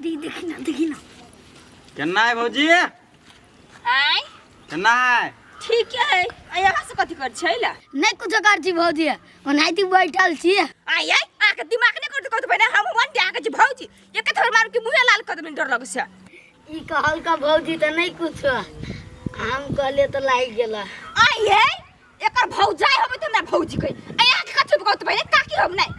दी देखी ना, देखी ना। केना है भौजी? आय। केना है? ठीक है। आ यहाँ से कथी कर छै ला? नहीं कुछ कर छी भौजी, ओनाहिते बैठल छी। आय आय, आके दिमाग नहीं करते कहते बहिना हम वन के आके छी भौजी, एक थर मार के मुंह लाल कर देबे, डर लगै छै। ई कहल का भौजी त नहीं कुछ, हम कहले त लाग गेल। आय आय, एकर भौजाई होबे त हमरा भौजी कहि। आय आके कथी कहते बहिना, काकी हम नहीं।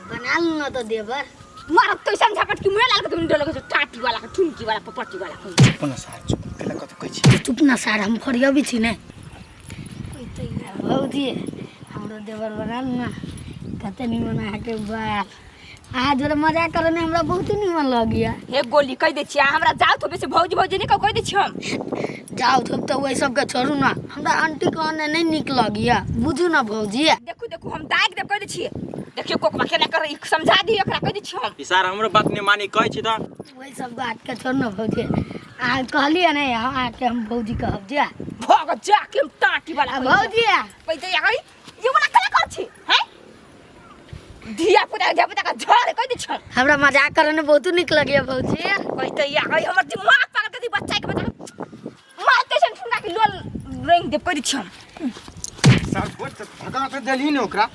बना लू ना त देवर। मारब तो समझा पट के मुंह लाल कर देबे, डर लगै छै। टाटी वाला के, ठुनकी वाला, पपटी वाला के। चुप ना सार, चुप केला कथी कहै छी? चुप ना सार, हम फरियाबी छी ने। भौजी हमरो देवर बना लू ना, कते निमन अहाँके बाल। अहाँ जोरे मजा करे में हमरा बहुत निमन लगिया। हे गोली कहि दै छी, अहाँ हमरा जाउ तो बेसी भौजी भौजी नहीं कहि दै छी हम। जाउ तो त ओहि सबके छोड़ू ना, हमरा आंटी कहने नहीं नीक लगिया, बुझू ना भौजी। देखू देखू हम दागि देब कहि दै छी। देखियो कोकबा केना कर, ई समझा दियो एकरा कहि दै छी हम। ई सार हमरो बात नहीं मानी कहै छी त। ओहि सब बात के छोड़ू ना भौजी, अहाँ कहलियै ने अहाँके हम भौजी कहब जे। भग जा के हम टाटी वाला आ भौजी कहि दै आई, ये वाला केना कर छी हैं? धिया पुता धिया पुता के झड़ कहि दै छी हम। हमरा मजाक करे में बहुत नीक लगिया भौजी। कहि दै आई, हमर दिमाग पागल कर दी बच्चा के बच्चा। मारते सन ठुंगा के लोल रंग दे कहि दै छी हम। सार बोल त भगा त देलही ने ओकरा।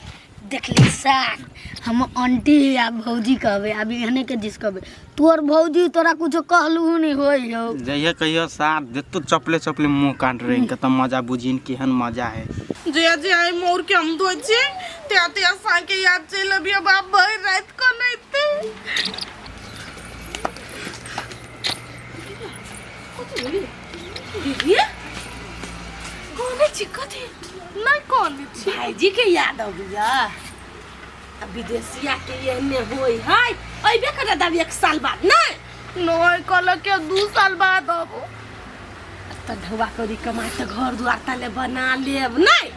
देखली सार, हम आंटी आ भौजी कहबे, अभी एहने के जिस कहबे। तोर भौजी तोरा कुछो कहलू नहीं होई हो। जइहे कहियो सार देतो चपले चपले मुंह काट रहे के त मजा बुझिन केहन मजा है। जे जे आई मोर के हम धोइ छी त्या त्या साँके के याद चलि अबिया बाप भरि राति कनैते। दीदी कोने छी कथी? नहीं कोने छी। भाईजी के याद अबिया आ विदेशिया के एहने होई है, अइबे करे दब 1 साल बाद नहीं? नहीं कहलक के 2 साल बाद अबो। त ढौआ करी कमाई त घर दुआर तले बना लेब नहीं?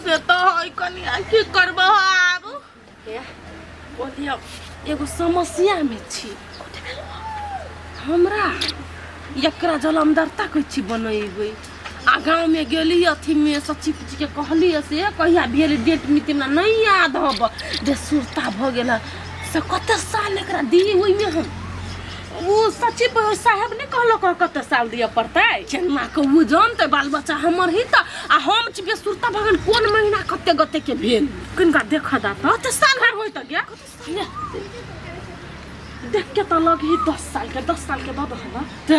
से त है कनिया, की करबो आब? हे, बोलियो एगो समस्या में छी। हमरा एकरा जलमदरता कहै छी बनेबै। आ गाँव में गेली अथी में सची पुची के कहली से कहिया भेल डेट मिति हमरा नहीं याद हब, बेसुरता भ गेल है। से कते साल एकरा दी ओहिमे हम? उ सचिव साहेब ने कहलक हँ कते साल दिअ पड़तै? केना के उ जानतै, बाल बच्चा हमर ही त, आ हम छी बेसुरता भ गेल कोन महीना कते गते के भेल। किनका देख दा त? कते साल भर होइत गे? देख के त लग ही 10 साल के, 10 साल के दऽ दह ना। ते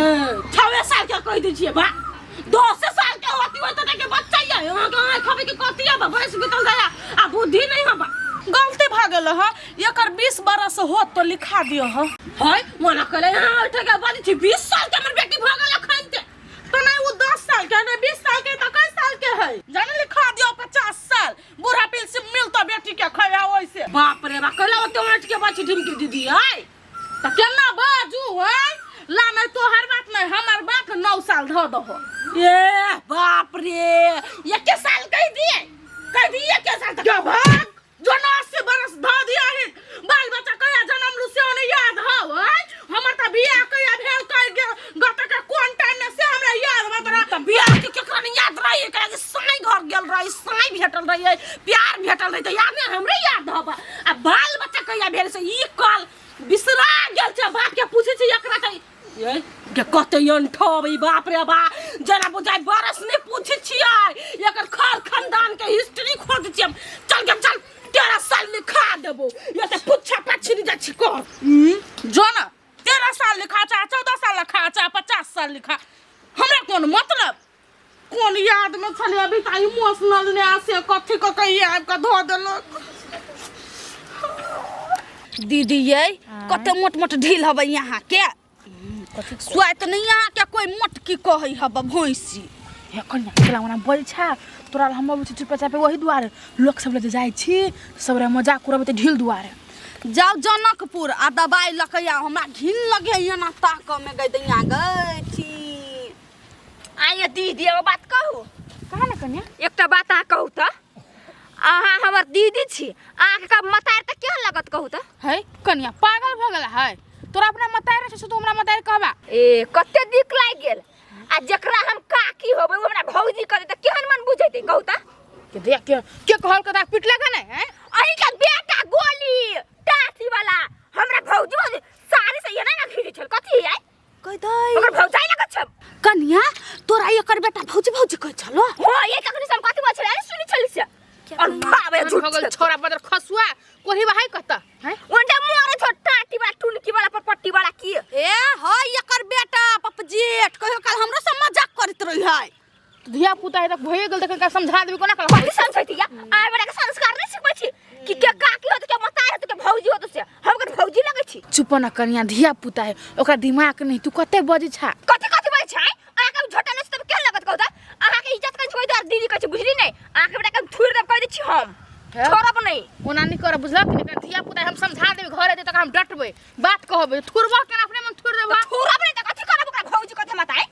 6 साल के कहि दै छियै बा, 10 साल के होती होइत त के बच्चा ये, अहाँ के आँखि खबै के कथी हबा, वयस बीतल जाय आ बुद्धि नहीं हबा। गलती भ गेल ह, एकर 20 बरस होत तो लिखा दियो ह। है मना कहले अहाँ उठे के बाजै छी 20 साल के हमर बेटी भ गेल अखन ते। त नहीं उ 10 साल के नहीं 20 साल के त कै साल के है? जाने लिखा दियो 50 साल, बूढ़ा पिल से मिलतो बेटी के खैया ओइसे। बाप रे बाप, कहला ओते उठ के बाजै ढिमकी दीदी है। त केना बाजू है? ला नहीं तोहर बात नहीं हमर बात, 9 साल ध दहो। ए बाप रे, एके साल कहि दिए, कहि दिए एके साल त क्या भाग जो 80 बरस ध दिया है, बाल बच्चा कहिया जन्म लू से नहीं याद हौ है? हमर त बियाह कहिया भेल कहि गेल गत के कोन टाइम में से हमरा याद बा तोरा। त बियाह के केकरा नहीं याद रही? एकरा के साई घर गेल रही, साई भेटल रही, प्यार भेटल रही त याद नहीं हमरे याद हबा। आ बाल बच्चा कहिया भेल से ई कल बिसरा गेल छै। बाप के पूछै छै एकरा त ए के कते अनठबै, बाप रे बा, जेना बुझाइ बरस नहीं पूछै छियै, एकर खर खानदान के हिस्ट्री खोज छियै हम। चल के चल 13 साल लिखा देबो, ये त पुच्छा पाछी नहीं जाइ छी कर। जो ना 13 साल लिखा चाहे 14 साल लिखा चाहे 50 साल लिखा, हमरा कोन मतलब? कोन याद में छलै अभी त इमोशनल ने से कथी क के आबि के धो देलक। दीदी ये कते मोट मोट ढील हबै यहाँ के, सुआइ त नहीं यहाँ के कोई मोट की कहै हब भैंसी। हे कन्या, तोरा ओना बोल छा, तोरा हम अबै छी चुपे चापे वही दुआरे, लोक सब लग जाइ छी सब रे मजाक उड़बै त ढील दुआरे। जाउ जनकपुर आ दवाई लऽ के आउ, हमरा घिन लगे एना ताकऽ में गई दैया गई छी। आइए दीदी एगो बात कहू। कहा ना कन्या? एकटा बात अहाँ कहू त, अहाँ हमर दीदी छी, अहाँके कब मतार त केहन लगत कहू त? है कन्या पागल भ गेला है, तोरा अपना मतार छै तो हमरा मतार कहबा? ए कते दिक लागि गेल, आ जेकरा हम काकी होबै उ हमरा भौजी कहतै त केहन मन बुझेतै कहू त? के देख के के कहल के पिटले के नहीं है? अहीं के बेटा गोली टासी वाला हमरा भौजी भौजी सारी से से ये ना घिरी छल कथी है कह दई ओकर भौजाई लगत छ कन्या तोरा एकर बेटा भौजी भौजी कहै छलो हां ये कखनी से हम कथी बात छले अरे सुनी छली से और भावे झूठ हो गेल छोरा बदर खसुआ कोही बहाई कत हैं ओंडा मोरे छो टाटी वाला टुनकी वाला पर पट्टी वाला की ए हय एकर बेटा पपजेठ कहियो काल हमरो से मजाक करैत रही है धिया पुता है त भइए गेल त कनका समझा देबी कोना कल कथी समझैती या आइ बड़ा के संस्कार नहीं सिखबै छी कि के काकी होत के मतार होत के भौजी होत से हम ओकर भौजी लगै छी चुप न कनिया धिया पुता है ओकरा दिमाग नहीं तू कते बजै छा कथी कथी बजै छै अहाँ के झोटा नहि छै तब केहन लगत कहू त अहाँ के इज्जत कहीं छोड़ि दे दीदी कहै छै बुझली नहि अहाँ के बेटा के हम थुरि देब कहि दै छी हम छोड़ब नहि ओना नहीं कर बुझलक कि नहीं धिया पुता है, हम समझा देबे घर एतै तक हम डटबै बात कहबै थुरबह केना अपने मन थुर देबह थुरब नहि त कथी करब ओकरा भौजी कथी मताए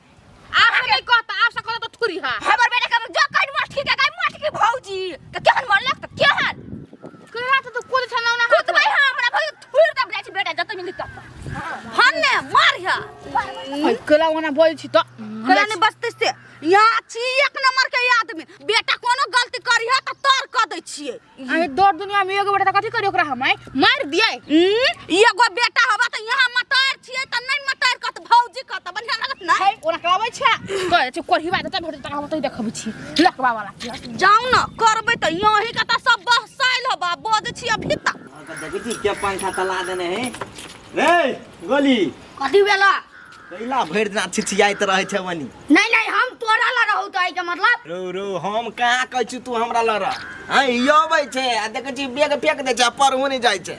आप से नहीं कहता आप से कहता तो थुरी हा हमर बेटा के जो कहि मठ के गाय मठ के भौजी त केहन मन लगत केहन केरा तो कोद छना ना कुतबै हां हमरा भौजी थुरि देब जाइ छी बेटा जत मिली तत हन ने मार है केला ओना बोल छी तो कला ने बचते से यहाँ छी एक नंबर के आदमी बेटा कोनो गलती करी है त तोर क दै छियै अरे दौड़ दुनिया में एगो बेटा त कथी करी ओकरा हम आइ मार दियै एगो बेटा हवा त यहाँ मतार छियै त नहीं मतार कत भौजी कत बढ़िया लगत ना ओना कराबै छै कहै छै कोढ़ीबा जतऽ भेटत तकरा हम ओतहि देखबै छी लकबा वाला के जाउ न करबै त यहीं के त सब बहसाइल हबा बजै छी अभी तक देखै छी के पंखा तला देने है रे गोली कथी भेला कैला भरि दिना छिछियाइत रहै छै वनी नहीं नहीं हम तोरा ला रहू तो के मतलब रो रो हम कहाँ कहै छी तू हमरा लड़ हँ ई अबै छै आ देखै छी बैग फेंक दै छै आ पढ़हो नहि जाइ छै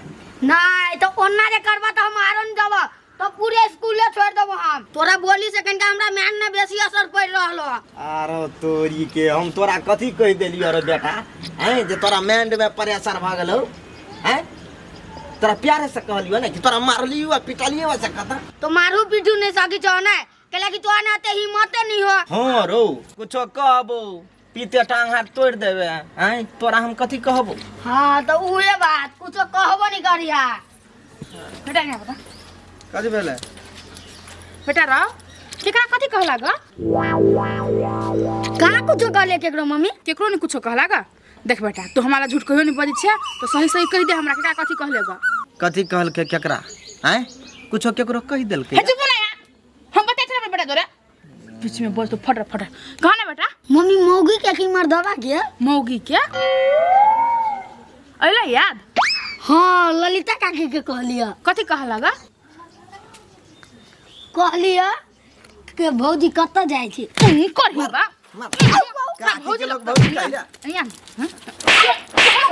नहीं तो ओन्ना जे करबा तो हम आरो नहीं देबो तो पूरे स्कूले छोड़ देबो हम तोरा बोली से कनिका हमरा मैन ने बेसी असर पड़ रहलो आरो तोरी के हम तोरा कथी कहि देलियो रे बेटा हैं जे तोरा माइंड में प्रेशर भऽ गेलौ हैं तोरा प्यारे से कहलियो ने कि तोरा मारलियो आ पिटलियो से कता तो मारू पीटू नहीं सकी छो ने कैला कि तोरा ने आते हिम्मते नहीं हो हाँ रो कुछो कहबो पीते टांग हाथ तोड़ देबे हैं तोरा हम कथी कहबो हाँ तो उहे बात कुछो कहबो नहीं करिया बेटा यहाँ बता कथी भेलै बेटा रह केकरा कथी कहला ग का कुछो कहले केकरो मम्मी केकरो नहीं कुछो कहला ग देख बेटा तू हमारा झूठ कहियो नहीं बजै छै तो सही सही कहि दे हमरा केकरा कथी कहले ग कथी कहलकै केकरा हैं कुछो केकरो कहि देलकै हे चुप ना यार हम बताइ छे बेटा तोरा बीच में बोल तो फटर फटर कहा ना बेटा मम्मी मौगी के की मर्दवा के मौगी के अइला याद हाँ ललिता काकी के कहलिया कथी कहला ग कहलिया के भौजी कतऽ जाइ छी करही बा काकी के लोग भौजी कहिला यहाँ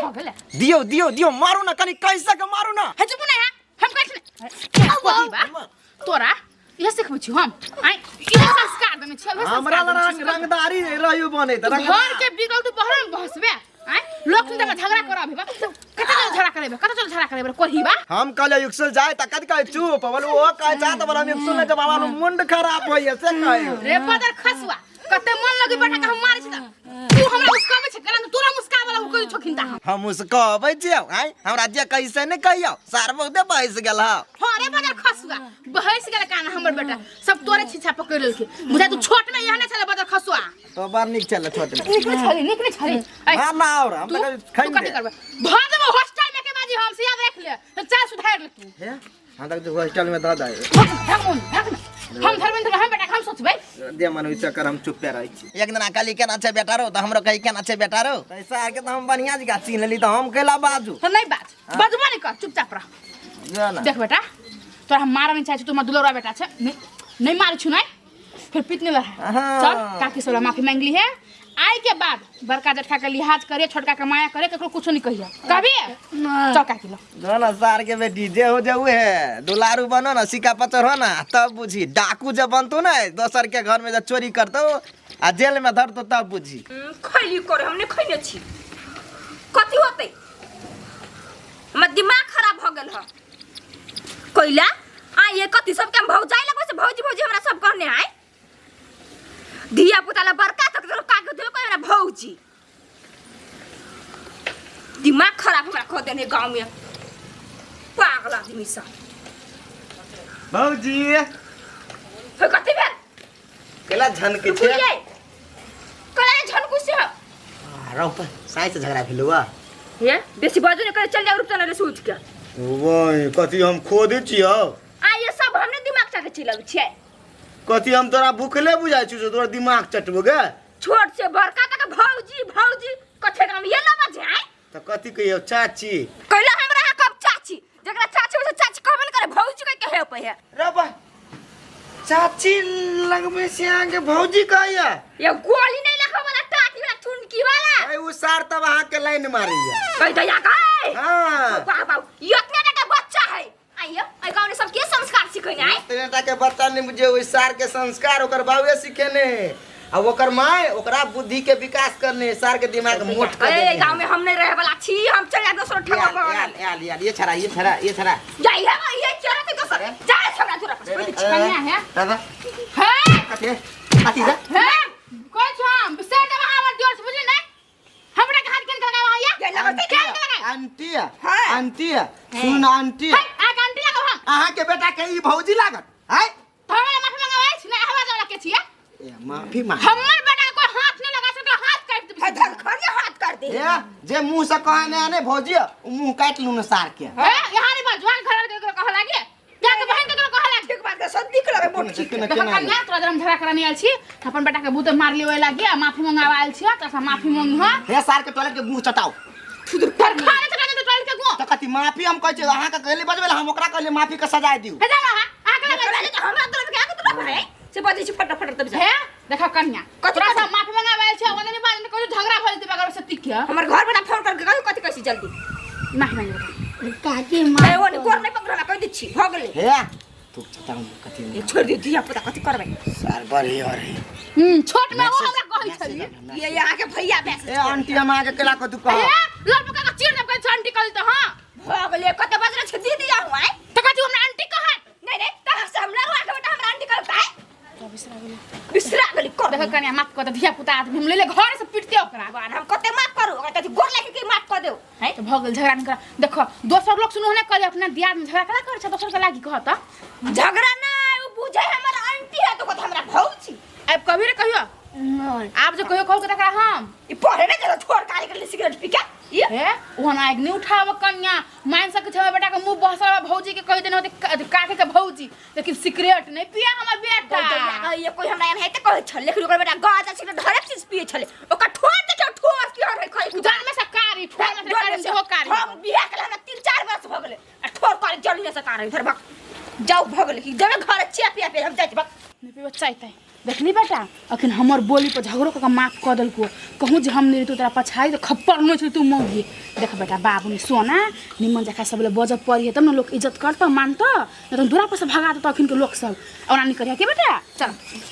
हो गेलै दियो दियो दियो मारू ना कनी कैसे के मारू ना हे चुप ना हम कहै छी ने करही बा तोरा इहे सिखबै छी हम आइ इहे संस्कार देने छी हमरा रंग रंगदारी रहियो बने त घर के बिगल तू बहर में बहसबे आइ लोक सुनते में झगड़ा कराबे बा कत चल झगड़ा करेबे कत चल झगड़ा करेबे करही बा हम कहले युक्सुल जाए त कथी कहे चुप बोल ओ कहे जा त बोल हम युक्सुल नहीं जब हमार मुंड खराब होइए से कहे रे बदर खसुआ कते मन लगी बैठा के हम मारै छी त तू हमरा मुस्काबै छै केना तोरा मुस्काबै ला कोई छोखिन ता हम उसकबै छियौ आइ हमरा जे कैसे नहीं कहियौ सार बहुते बहस गेल हौ हां रे बदर खसुआ बहस गेल कान हमर बेटा सब तोरे छिछा पकड़ लेलके बुझा तू छोट में यहाँ नहीं छले बदर खसुआ तो बड़ नीक छल छोट में नीक नहीं छले नीक नहीं छले ऐ मार ना और हम तू त खाइ तू कथी करबे धर देबो हॉस्टल में के बाजी हम से याद रख ले तो चाल सुधार ले तू हे हम तक हॉस्टल में धऽ दे भाग भाग भाग हम धर्मेंद्र हम बेटा हम सोचबै दे मन ओहि चक्कर हम चुप्पे रहै छी एक दिना कहली केना छै बेटा रो तऽ हमरो कही केना छै बेटा रो पैसा आर के तऽ हम बढ़िया जकाँ चिन्ह लेली तऽ हम कैला बाजू तो नहीं बाज बजबो नहीं कर चुपचाप रह जो ना देख बेटा तोरा हम मारऽ नहीं चाहै छी तू हमर दुलौरा बेटा छै नहीं नहीं मारै छु नहीं फिर पीटने लगा हाँ। चल काकी सब माफी मांग ली है आई के बाद बड़का जेठका के लिहाज करे छोटका के माया करे केकरो कुछो नहीं कहिया कहबी चल काकी लो जो ना सार के बेटी जे हो जे उहे दुलारू बनो ना सिक्का पचर हो ना तब बुझी डाकू जब बनतो ना दोसर के घर में जब चोरी करतो आ जेल में धरतो तब बुझी खैली करे हम नहीं खैने छी कथी होतै हमर दिमाग खराब भ गेल ह कैला आ ये कथी सबके हम भौजाई लगबै से भौजी भौजी हमरा सब कहने आय धिया पुता ला बड़का तक तो का के कोई हमरा भौजी दिमाग खराब हमरा कह देने गांव में पागल आदमी सब भौजी हे कथी भेल केला झनके छै रुकिए कला झनकु से रौ पर साइ से झगड़ा भेलौ आ हे बेसी बाजू ने करे चल जाओ रुपचा ले सूझ के ओए कथी हम खो दै छियौ आ ये सब हमने दिमाग चाटे चिलव छियै। कथी हम तोरा भूखले बुझाइ छु तोरा दिमाग चटबो गे? छोट से बड़का तक भौजी भौजी कथे गाम ये ना बजे आय। त कथी कहियो चाची? कहला हमरा अहाँ कब चाची, जकरा चाची होय से चाची कहबे न करे, भौजी कह के हे पे है। रे बा चाची लगबे से अहाँके भौजी कहैया? ये गोली नहीं लखा वाला टाटी वाला चुनकी वाला। अरे उ सार तब अहाँके लाइन मारैया। कह दया कह। हाँ। वाह वाह, ये इतने टा के बच्चा है। आइयो, एहि गाँव में सब के संस्कार सिखेने आय? इतने टा के बच्चा नहीं बुझे, ओहि सार के संस्कार ओकर बाबे सिखेने है आ ओकर माय ओकरा बुद्धि के विकास करने है, सार के दिमाग मोट कर ए देने है। गाँव में हम नहीं रहे वाला छी, हम चल जाए दोसर ठेका आयल, पर। आयल, आयल, आयल, ये छड़ा, ये छड़ा, ये छड़ा। जाई है, ये चला के दोसर। जा छोड़ा तोरा पास, कोई कन्या है। दादा, हे कथी है? कथी है? हे कोई छो हम से देब हमर दियोर से बुझली नै हमरा के हाथ केन लगावा या ये लगतै केन लगाय? आंटी, आंटी, सुन आंटी। हे आ आंटी लगाव हम। अहाँ के बेटा के ई भौजी लागत है? तो हमरा माफी मंगावे छी नै आवाज वाला के छियै? ए माफी मांग। हमर बेटा के कोई हाथ नहीं लगा सकता, हाथ काट देबे। हे धर खड़िया हाथ कर दे। ए जे मुंह से कहे ने आने भौजी, उ मुंह काट लू ने सार के। हे यहाँ नहीं बाजवान घर के कह लागे जाके बहन के कह लागे। ठीक बात है, सब दिख लगे मोट ठीक। केना देखो केना कन्या तोरा जब झगड़ा कराने आयल छी त अपन बेटा के भूत मार लियो लागे आ माफी मंगावा आयल छी त माफी मंगी ह। हे सार के टॉयलेट के मुंह चटाओ। तर खाने चटा दे टॉयलेट के गो। त कथी माफी हम कहै छी अहाँ के कहले बजबै हम ओकरा कहले माफी के सजाय दिउ। हे जा हां अहाँ के लगे छी। हमरा तरफ के आके तोरा भाई से बजै छी फटा फटा तब जा। हे देखो कन्या कथी तोरा कथी? से माफी मंगावा आयल छी ओने नहीं बाज ने कहू झगड़ा भइल त बगर से तिक हमर घर वाला फोन करके कहू कथी कहै छी जल्दी। माफी मांगी बेटा। काकी ए माफ ओने गोर नहीं पकड़ना कह दै छी भ गेलै। हे तू चटाओ कथी ए छोड़ दियो धिया पुता कथी करबै। सार बढ़ी हरे। छोट में ओ हमरा कहै छली। ये यहाँ के भैया मैसेज ए आंटी हम अहाँ के केला कथी कह? हे लड़का के चीर देब कहै आंटी कहली त हां भ गेलै कते बजरे छै दीदी आहू आय। त कहै हमरा आंटी कहत। नहीं नहीं तहां से हमरा रुआ के बेटा हमरा आंटी कहत आय। बिसरा गेली कर। देखो कन्या माफ कर दे धिया पुता आदमी हम लेले घर से पिटते ओकरा। भगवान हम कते माफ करू ओकरा कथी गोर लागे के माफ कर देऊ हैं? त भ गेल झगड़ा नहीं करा। देखो दोसर लोग सुनो ने करे अपना दियाद में झगड़ा करा कर छै दोसर के लागी कहत। झगड़ा ना उ बुझे हमर आंटी है तो कत हमरा भौजी। अब कभी रे कहियो नहीं। आप जो कहियो कहू के तकरा हम ई पढ़े नहीं जरा छोड़ काले कर सिगरेट पी के ये हे ओहन आग नहीं उठाव कन्या मान सके छै बेटा के मुंह बहसवा भौजी के कहि देने होते काके के भौजी लेकिन सिगरेट नहीं पिया हमर बेटा। ये कोई हमरा एनाहिते कहै छल लेकिन ओकर बेटा गाजा सिगरेट हरेक चीज पिए छले ओकर ठोर देखियौ ठोर की हर खाइ जान में से कारी ठोर में से कारी सेहो कारी। हम बियाह केला हमरा 3-4 वर्ष भ गेलै आ ठोर कारी जल्दी से कारी इधर भक जाउ भ गेलै कि जबे घर चेप पे हम जाइ छी भक। नहीं पिबो चाहते देखली बेटा अखन हमर बोली पर झगड़ो कऽ के माफ कऽ देलको कहूँ जे हम नहीं तोरा पछाड़ी तऽ खप्पड़ नहीं छौ तू मौगी। देख बेटा बाबू नि सोना निमन जकाँ सब ले बजऽ पड़ी तब ने लोक इज्जत करतौ मानतौ नहीं तऽ दूरा पर से भगा देतौ अखन के लोक सब ओना नहीं करिया के बेटा चल।